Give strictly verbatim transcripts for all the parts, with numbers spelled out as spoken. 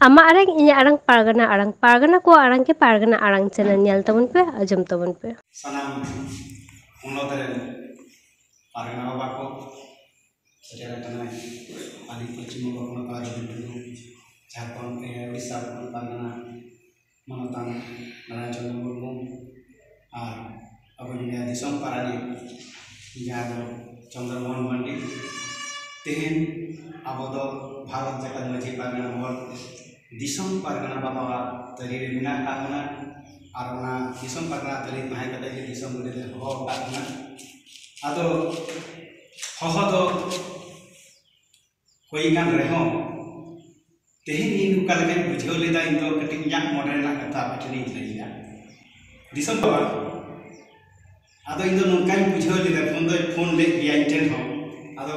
ᱟᱢᱟᱜ ᱟᱲᱟᱝ, ᱤᱧᱟᱹᱜ ᱟᱲᱟᱝ, ᱯᱟᱨᱜᱟᱱᱟ ᱟᱲᱟᱝ, ᱯᱟᱨᱜᱟᱱᱟ ᱠᱚᱣᱟᱜ ᱟᱲᱟᱝ ᱜᱮ ᱯᱟᱨᱜᱟᱱᱟ ᱟᱲᱟᱝ ᱪᱮᱱᱮᱞ ᱧᱮᱞ ᱛᱟᱵᱚᱱ ᱯᱮ, ᱟᱸᱡᱚᱢ ᱛᱟᱵᱚᱱ ᱯᱮ᱾ ᱥᱟᱱᱟᱢ ᱯᱚᱱᱚᱛ ᱨᱮᱱ ᱯᱟᱨᱜᱟᱱᱟ ᱵᱟᱵᱟ ᱠᱚ, ᱥᱮᱴᱮᱨ ᱟᱠᱟᱱᱟᱭ ᱟᱹᱫᱤ ᱯᱚᱥᱪᱤᱢ ᱵᱚᱝᱜᱚ ᱯᱚᱱᱚᱛ ᱨᱟᱡᱽ ᱴᱩᱰᱩ, ᱡᱷᱟᱲᱠᱷᱚᱸᱰ, ᱮ, ᱩᱲᱤᱥᱥᱟ ᱯᱚᱱᱚᱛ ᱯᱟᱨᱜᱟᱱᱟ ᱢᱟᱱᱚᱛᱟᱱ ᱱᱟᱨᱟᱭᱚᱱ ᱪᱚᱸᱫᱽᱨᱚ ᱢᱩᱨᱢᱩ ᱟᱨ ᱟᱵᱚ ᱱᱚᱰᱮ ᱫᱤᱥᱚᱢ ᱯᱟᱨᱟᱱᱤᱠ ᱡᱟᱦᱟᱸ ᱫᱚ ᱪᱚᱸᱫᱽᱨᱚ ᱢᱳᱦᱚᱱ ᱢᱟᱱᱰᱤ᱾ ᱛᱮᱦᱮᱧ ᱟᱵᱚ ᱫᱚ ᱵᱷᱟᱨᱚᱛ ᱡᱟᱠᱟᱛ ᱢᱟᱹᱡᱷᱤ ᱯᱟᱨᱜᱟᱱᱟ ᱢᱚᱦᱚᱞ ᱫᱤᱥᱚᱢ ᱯᱟᱨᱜᱟᱱᱟ ᱵᱟᱵᱟᱣᱟᱜ ᱛᱟᱹᱨᱤ ᱨᱮ ᱢᱮᱱᱟᱜ ᱟᱠᱟᱫ ᱵᱚᱱᱟ᱾ ᱟᱨ ᱚᱱᱟ ᱫᱤᱥᱚᱢ ᱯᱟᱨᱜᱟᱱᱟ ᱛᱟᱹᱨᱤ ᱛᱟᱦᱮᱸ ᱠᱟᱛᱮ ᱜᱮ ᱫᱤᱥᱚᱢ ᱜᱚᱰᱮᱛ ᱮ ᱦᱚᱦᱚ ᱟᱠᱟᱫ ᱵᱚᱱᱟ᱾ ᱟᱫᱚ ᱦᱚᱦᱚ ᱫᱚ ᱦᱩᱭ ᱟᱠᱟᱱ ᱨᱮᱦᱚᱸ, ᱛᱮᱦᱮᱧ ᱤᱧ ᱚᱠᱟ ᱞᱮᱠᱟᱧ ᱵᱩᱡᱷᱟᱹᱣ ᱞᱮᱫᱟ, ᱤᱧ ᱫᱚ ᱠᱟᱹᱴᱤᱡ ᱤᱧᱟᱹᱜ ᱢᱚᱱᱮ ᱨᱮᱱᱟᱜ ᱠᱟᱛᱷᱟ ᱟᱯᱮ ᱴᱷᱮᱱᱤᱧ ᱞᱟᱹᱭᱮᱫᱟ᱾ ᱫᱤᱥᱚᱢ ᱵᱟᱵᱟ, ᱟᱫᱚ ᱤᱧ ᱫᱚ ᱱᱚᱝᱠᱟᱧ ᱵᱩᱡᱷᱟᱹᱣ ᱞᱮᱫᱟ, ᱯᱷᱳᱱ ᱫᱚᱭ ᱯᱷᱳᱱ ᱞᱮᱫ ᱜᱮᱭᱟ ᱤᱧ ᱴᱷᱮᱱ ᱦᱚᱸ᱾ ᱟᱫᱚ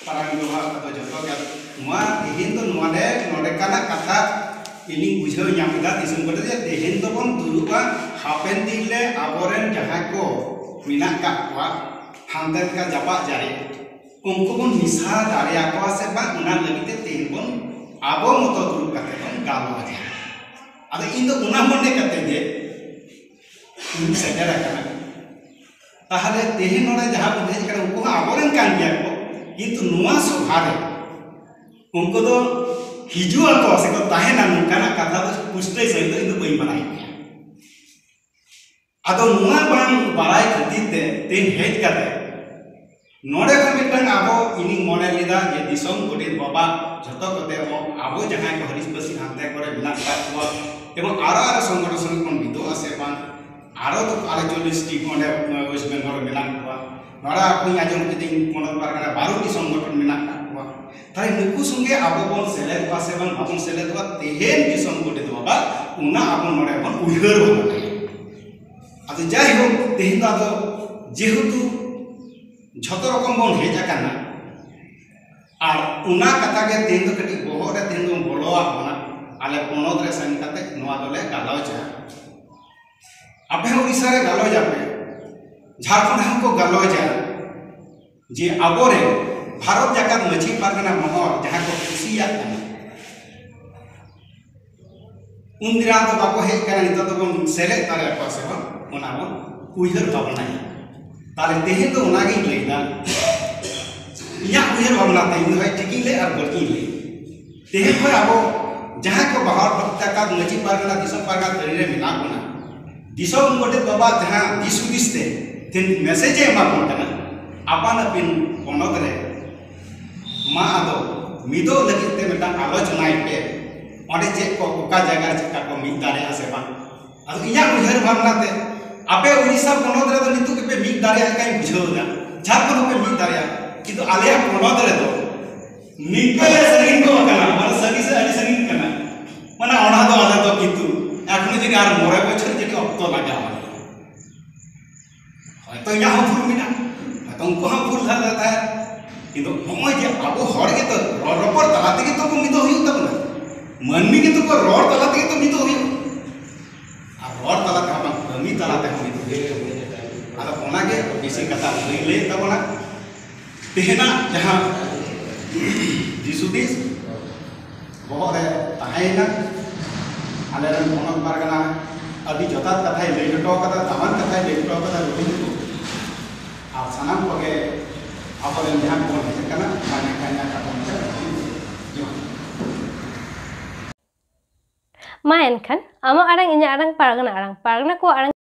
ᱯᱟᱨᱟᱝ ᱵᱚᱦᱚᱜ ᱠᱚᱫᱚ ᱡᱚᱛᱚ ᱜᱮ, ᱱᱚᱣᱟ ᱛᱮᱦᱮᱧ ᱫᱚ ᱱᱚᱰᱮ ᱱᱚᱰᱮ ᱠᱟᱱᱟᱜ ᱠᱟᱛᱷᱟ ᱤᱧᱤᱧ ᱵᱩᱡᱷᱟᱹᱣ ᱧᱟᱢ ᱮᱫᱟ ᱫᱤᱥᱚᱢ ᱠᱚᱨᱮ, ᱡᱮ ᱛᱮᱦᱮᱧ ᱫᱚᱵᱚᱱ ᱫᱩᱲᱩᱵᱼᱟ, ᱦᱟᱯᱮᱱ ᱫᱤᱱ ᱨᱮ ᱟᱵᱚᱨᱮᱱ ᱡᱟᱦᱟᱸᱭ ᱠᱚ ᱢᱮᱱᱟᱜ ᱠᱟᱜ ᱠᱚᱣᱟ ᱦᱟᱱᱛᱮ ᱞᱮᱠᱟ ᱡᱟᱯᱟᱜ ᱡᱟᱨᱮ, ᱩᱱᱠᱩ ᱵᱚᱱ ᱢᱮᱥᱟ ᱫᱟᱲᱮᱭᱟᱠᱚᱣᱟ ᱥᱮ ᱵᱟᱝ, ᱚᱱᱟ ᱞᱟᱹᱜᱤᱫ ᱛᱮ ᱛᱮᱦᱮᱧ ᱵᱚᱱ ᱟᱵᱚ ᱢᱚᱛᱚ ᱫᱩᱲᱩᱵ ᱠᱟᱛᱮ ᱵᱚᱱ ᱜᱟᱞᱚᱪᱟ᱾ ᱟᱫᱚ ᱤᱧ ᱫᱚ ᱚᱱᱟ ᱢᱚᱱᱮ ᱠᱟᱛᱮ ᱜᱮ ᱤᱧ ᱥᱮᱴᱮᱨ ᱟᱠᱟᱱᱟ᱾ ᱛᱟᱦᱚᱞᱮ ᱛᱮᱦᱮᱧ ᱱᱚᱰᱮ ᱡᱟᱦᱟᱸ ᱵᱚᱱ ᱦᱮᱡ ᱟᱠᱟᱱᱟ, ᱩᱱᱠᱩ ᱦᱚᱸ ᱟᱵᱚᱨᱮᱱ ᱠᱟᱱ ᱜᱮᱭᱟ ᱠᱚ, ᱠᱤᱱᱛᱩ ᱱᱚᱣᱟ ᱥᱚᱵᱷᱟ ᱨᱮ ᱩᱱᱠᱩ ᱫᱚ ᱦᱤᱡᱩᱜ ᱟᱠᱚ ᱥᱮᱠᱚ ᱛᱟᱦᱮᱱᱟ, ᱱᱚᱝᱠᱟᱱᱟᱜ ᱠᱟᱛᱷᱟ ᱫᱚ ᱯᱩᱥᱴᱟᱹᱣ ᱥᱟᱺᱦᱤᱡ ᱫᱚ ᱤᱧ ᱫᱚ ᱵᱟᱹᱧ ᱵᱟᱲᱟᱭ ᱜᱮᱭᱟ᱾ ᱟᱫᱚ ᱱᱚᱣᱟ ᱵᱟᱝ ᱵᱟᱲᱟᱭ ᱠᱷᱟᱹᱛᱤᱨ ᱛᱮ ᱛᱮᱦᱮᱧ ᱦᱮᱡ ᱠᱟᱛᱮ ᱱᱚᱰᱮ ᱠᱷᱚᱱ ᱢᱤᱫᱴᱟᱝ ᱟᱵᱚ, ᱤᱧᱤᱧ ᱢᱚᱱᱮ ᱞᱮᱫᱟ ᱡᱮ ᱫᱤᱥᱚᱢ ᱜᱚᱰᱮᱛ ᱵᱟᱵᱟ ᱡᱷᱚᱛᱚ ᱠᱚᱛᱮ ᱦᱚᱸ ᱟᱵᱚ ᱡᱟᱦᱟᱸᱭ ᱠᱚ ᱦᱟᱹᱨᱤᱥ ᱵᱟᱹᱥᱤ ᱦᱟᱱᱛᱮ ᱠᱚᱨᱮ ᱢᱮᱱᱟᱜ ᱟᱠᱟᱫ ᱠᱚᱣᱟ, ᱮᱵᱚᱝ ᱟᱨᱚ ᱟᱨᱚ ᱥᱚᱝᱜᱚᱴᱷᱚᱱ ᱥᱚᱸᱜᱮ ᱵᱚᱱ ᱢᱤᱫᱚᱜᱼᱟ ᱥᱮ ᱵᱟᱝ, ᱟᱨᱚ ᱫᱚ ᱟᱞᱮ ᱪᱚᱞᱞᱤᱥ ᱴᱤ ᱚᱸᱰᱮ ᱳᱭᱮᱥᱴ ᱵᱮᱝᱜᱚᱞ ᱨᱮ ᱢᱮᱱᱟᱜ ᱠᱚᱣᱟ, ᱱᱚᱰᱮ ᱟᱠᱚᱧ ᱟᱸᱡᱚᱢ ᱠᱤᱫᱟᱹᱧ ᱯᱚᱱᱚᱛ ᱯᱟᱨᱜᱟᱱᱟ ᱵᱟᱨᱚ ᱴᱤ ᱥᱚᱝᱜᱚᱴᱷᱚᱱ ᱢᱮᱱᱟᱜ ᱟᱠᱟᱫ ᱠᱚᱣᱟ᱾ ᱛᱟᱦᱞᱮ ᱱᱩᱠᱩ ᱥᱚᱸᱜᱮ ᱟᱵᱚ ᱵᱚᱱ ᱥᱮᱞᱮᱫᱚᱜᱼᱟ ᱥᱮ ᱵᱟᱝ, ᱵᱟᱵᱚᱱ ᱥᱮᱞᱮᱫᱚᱜᱼᱟ, ᱛᱮᱦᱮᱧ ᱫᱤᱥᱚᱢ ᱜᱚᱰᱮᱛ ᱵᱟᱵᱟ ᱚᱱᱟ ᱟᱵᱚ ᱱᱚᱰᱮ ᱵᱚᱱ ᱩᱭᱦᱟᱹᱨ ᱵᱷᱟᱵᱽᱱᱟᱭᱟ᱾ ᱟᱫᱚ ᱡᱟᱭᱦᱳᱠ, ᱛᱮᱦᱮᱧ ᱫᱚ ᱟᱫᱚ ᱡᱮᱦᱮᱛᱩ ᱡᱷᱚᱛᱚ ᱨᱚᱠᱚᱢ ᱵᱚᱱ ᱦᱮᱡ ᱟᱠᱟᱱᱟ, ᱟᱨ ᱚᱱᱟ ᱠᱟᱛᱷᱟ ᱜᱮ ᱛᱮᱦᱮᱧ ᱫᱚ ᱠᱟᱹᱴᱤᱡ ᱵᱚᱦᱚᱜ ᱨᱮ ᱛᱮᱦᱮᱧ ᱫᱚ ᱵᱚᱞᱚᱣᱟᱜ ᱵᱚᱱᱟ, ᱟᱞᱮ ᱯᱚᱱᱚᱛ ᱨᱮ ᱥᱮᱱ ᱠᱟᱛᱮ ᱱᱚᱣᱟ ᱫᱚᱞᱮ ᱜᱟᱞᱚᱪᱟ᱾ ᱟᱯᱮ ᱦᱚᱸ ᱩᱲᱤᱥᱥᱟ ᱨᱮ ᱜᱟᱞᱚᱪ ᱟᱯᱮ, ᱡᱷᱟᱲᱠᱷᱚᱸᱰ ᱨᱮᱦᱚᱸ ᱠᱚ ᱜᱟᱞᱚᱪᱟ, ᱡᱮ ᱟᱵᱚᱨᱮᱱ ᱵᱷᱟᱨᱚᱛ ᱡᱟᱠᱟᱛ ᱢᱟᱹᱡᱷᱤ ᱯᱟᱨᱜᱟᱱᱟ ᱢᱚᱦᱚᱞ ᱡᱟᱦᱟᱸ ᱠᱚ ᱠᱩᱥᱤᱭᱟᱜ ᱠᱟᱱᱟ, ᱩᱱ ᱫᱤᱱ ᱫᱚ ᱵᱟᱠᱚ ᱦᱮᱡ ᱠᱟᱱᱟ, ᱱᱤᱛᱚᱜ ᱫᱚᱵᱚᱱ ᱥᱮᱞᱮᱫ ᱫᱟᱲᱮᱭᱟᱠᱚᱣᱟ ᱥᱮ ᱵᱟᱝ, ᱚᱱᱟ ᱵᱚᱱ ᱩᱭᱦᱟᱹᱨ ᱵᱷᱟᱵᱽᱱᱟᱭᱟ᱾ ᱛᱟᱦᱞᱮ ᱛᱮᱦᱮᱧ ᱫᱚ ᱚᱱᱟᱜᱤᱧ ᱞᱟᱹᱭᱫᱟ, ᱤᱧᱟᱹᱜ ᱩᱭᱦᱟᱹᱨ ᱵᱷᱟᱵᱽᱱᱟ ᱛᱮ ᱤᱧ ᱫᱚ ᱦᱚᱭ ᱴᱷᱤᱠᱤᱧ ᱞᱟᱹᱭ ᱟᱨ ᱵᱟᱹᱲᱤᱡᱤᱧ ᱞᱟᱹᱭ᱾ ᱛᱮᱦᱮᱧ ᱠᱷᱚᱱ ᱟᱵᱚ ᱡᱟᱦᱟᱸᱭ ᱠᱚ ᱵᱟᱦᱟ ᱚᱨᱛᱟᱠᱟᱛ ᱢᱟᱹᱡᱷᱤ ᱯᱟᱨᱜᱟᱱᱟ, ᱫᱤᱥᱚᱢ ᱯᱟᱨᱜᱟᱱᱟ ᱛᱟᱹᱨᱤ ᱨᱮ ᱢᱮᱱᱟᱜ ᱵᱚᱱᱟ, ᱫᱤᱥᱚᱢ ᱜᱚᱰᱮᱛ ᱵᱟᱵᱟ ᱡᱟᱦᱟᱸ ᱫᱤᱥ ᱦᱩᱫᱤᱥ ᱛᱮ ᱛᱮᱦᱮᱧ ᱢᱮᱥᱮᱡᱽ ᱮ ᱮᱢᱟ ᱵᱚᱱ ᱠᱟᱱᱟ, ᱟᱯᱟᱱ ᱟᱹᱯᱤᱱ ᱯᱚᱱᱚᱛ ᱨᱮ ᱢᱟ ᱟᱫᱚ ᱢᱤᱫᱚᱜ ᱞᱟᱹᱜᱤᱫ ᱛᱮ ᱢᱤᱫᱴᱟᱝ ᱟᱞᱳᱪᱚᱱᱟᱭ ᱯᱮ᱾ ᱚᱸᱰᱮ ᱪᱮᱫ ᱠᱚ, ᱚᱠᱟ ᱡᱟᱭᱜᱟ ᱨᱮ ᱪᱮᱫᱠᱟ ᱠᱚ ᱢᱤᱫ ᱫᱟᱲᱮᱭᱟᱜᱼᱟ ᱥᱮ ᱵᱟᱝ᱾ ᱟᱫᱚ ᱤᱧᱟᱹᱜ ᱩᱭᱦᱟᱹᱨ ᱵᱷᱟᱵᱽᱱᱟ ᱛᱮ ᱟᱯᱮ ᱩᱲᱤᱥᱥᱟ ᱯᱚᱱᱚᱛ ᱨᱮᱫᱚ ᱱᱤᱛᱚᱜ ᱜᱮᱯᱮ ᱢᱤᱫ ᱫᱟᱲᱮᱭᱟᱜ ᱞᱮᱠᱟᱧ ᱵᱩᱡᱷᱟᱹᱣ ᱮᱫᱟ, ᱡᱷᱟᱲᱠᱷᱚᱸᱰ ᱦᱚᱸᱯᱮ ᱢᱤᱫ ᱫᱟᱲᱮᱭᱟᱜᱼᱟ, ᱠᱤᱱᱛᱩ ᱟᱞᱮᱭᱟᱜ ᱯᱚᱱᱚᱛ ᱨᱮᱫᱚ ᱱᱤᱝᱠᱟᱹ ᱞᱮ ᱥᱟᱺᱜᱤᱧ ᱠᱚᱜ ᱠᱟᱱᱟ, ᱢᱟᱱᱮ ᱥᱟᱺᱜᱤᱧ ᱥᱮ ᱟᱹᱰᱤ ᱥᱟᱺᱜᱤᱧ ᱠᱟᱱᱟ, ᱢᱟᱱᱮ ᱚᱱᱟ ᱫᱚ ᱟᱞᱮ ᱫᱚ ᱠᱤᱱᱛᱩ ᱮᱠᱷᱚᱱᱚ ᱡᱟᱹᱱᱤᱡ ᱟᱨ ᱢᱚᱬᱮ ᱵᱚᱪᱷᱚᱨ ᱡᱟᱹᱱᱤᱡ ᱚᱠᱛᱚ ᱞᱟᱜᱟᱣ ᱟᱞᱮᱭᱟ᱾ ᱦᱚᱭᱛᱚ ᱤᱧᱟᱹᱜ ᱦᱚᱸ ᱵᱷᱩᱞ ᱢᱮᱱᱟᱜᱼᱟ, ᱦᱚᱭᱛᱚ ᱩᱱᱠᱩ ᱦᱚᱸ ᱵᱷᱩᱞ ᱫᱷᱟᱨᱟ ᱛᱟᱦᱮᱸ, ᱠᱤᱱᱛᱩ ᱱᱚᱜᱼᱚᱭ ᱡᱮ ᱟᱵᱚ ᱦᱚᱲ ᱜᱮᱛᱚ ᱨᱚᱲ ᱨᱚᱯᱚᱲ ᱛᱟᱞᱟ ᱛᱮᱜᱮ ᱛᱚ ᱠᱚ ᱢᱤᱫᱚᱜ ᱦᱩᱭᱩᱜ ᱛᱟᱵᱚᱱᱟ᱾ ᱢᱟᱹᱱᱢᱤ ᱜᱮᱛᱚ ᱠᱚ ᱨᱚᱲ ᱛᱟᱞᱟ ᱛᱮᱜᱮ ᱛᱚ ᱢᱤᱫᱚᱜ ᱦᱩᱭᱩᱜᱼᱟ᱾ ᱟᱨ ᱨᱚᱲ ᱛᱟᱞᱟ ᱛᱮᱦᱚᱸ ᱵᱟᱝ, ᱠᱟᱹᱢᱤ ᱛᱟᱞᱟ ᱛᱮᱦᱚᱸ ᱢᱤᱫᱚᱜ ᱦᱩᱭᱩᱜ ᱛᱟᱵᱚᱱᱟ᱾ ᱟᱫᱚ ᱚᱱᱟᱜᱮ ᱵᱮᱥᱤ ᱠᱟᱛᱷᱟ ᱵᱟᱹᱧ ᱞᱟᱹᱭᱮᱫ ᱛᱟᱵᱚᱱᱟ᱾ ᱛᱮᱦᱮᱧᱟᱜ ᱡᱟᱦᱟᱸ ᱫᱤᱥ ᱦᱩᱫᱤᱥ ᱵᱚᱦᱚᱜ ᱨᱮ ᱛᱟᱦᱮᱸᱭᱮᱱᱟ, ᱟᱞᱮᱨᱮᱱ ᱯᱚᱱᱚᱛ ᱯᱟᱨᱜᱟᱱᱟ ᱟᱹᱰᱤ ᱡᱚᱛᱷᱟᱛ ᱠᱟᱛᱷᱟᱭ ᱞᱟᱹᱭ ᱦᱚᱴᱚ ᱠᱟᱫᱟ, ᱫᱟᱢᱟᱱ ᱠᱟᱛᱷᱟᱭ ᱞᱟᱹᱭ ᱦᱚᱴᱚ ᱠᱟᱫᱟ ᱱᱩᱠᱩ ᱱᱩᱠᱩ᱾ ᱟᱨ ᱥᱟᱱᱟᱢ ᱠᱚᱜᱮ ᱟᱵᱚᱨᱮᱱ ᱡᱟᱦᱟᱸ ᱠᱚᱵᱚᱱ ᱦᱮᱡ ᱟᱠᱟᱱᱟ, ᱚᱱᱟ ᱞᱮᱠᱟ ᱧᱮᱞ ᱠᱟᱛᱮ ᱵᱚᱱ ᱪᱟᱞᱟᱜᱼᱟ᱾ ᱡᱚᱦᱟᱨ᱾ ᱢᱟ ᱮᱱᱠᱷᱟᱱ ᱟᱢᱟᱜ ᱟᱲᱟᱝ ᱤᱧᱟᱹᱜ ᱟᱲᱟᱝ ᱯᱟᱨᱜᱟᱱᱟ ᱟᱲᱟᱝ ᱯᱟᱨᱜᱟᱱᱟ ᱠᱚᱣᱟᱜ ᱟᱲᱟᱝ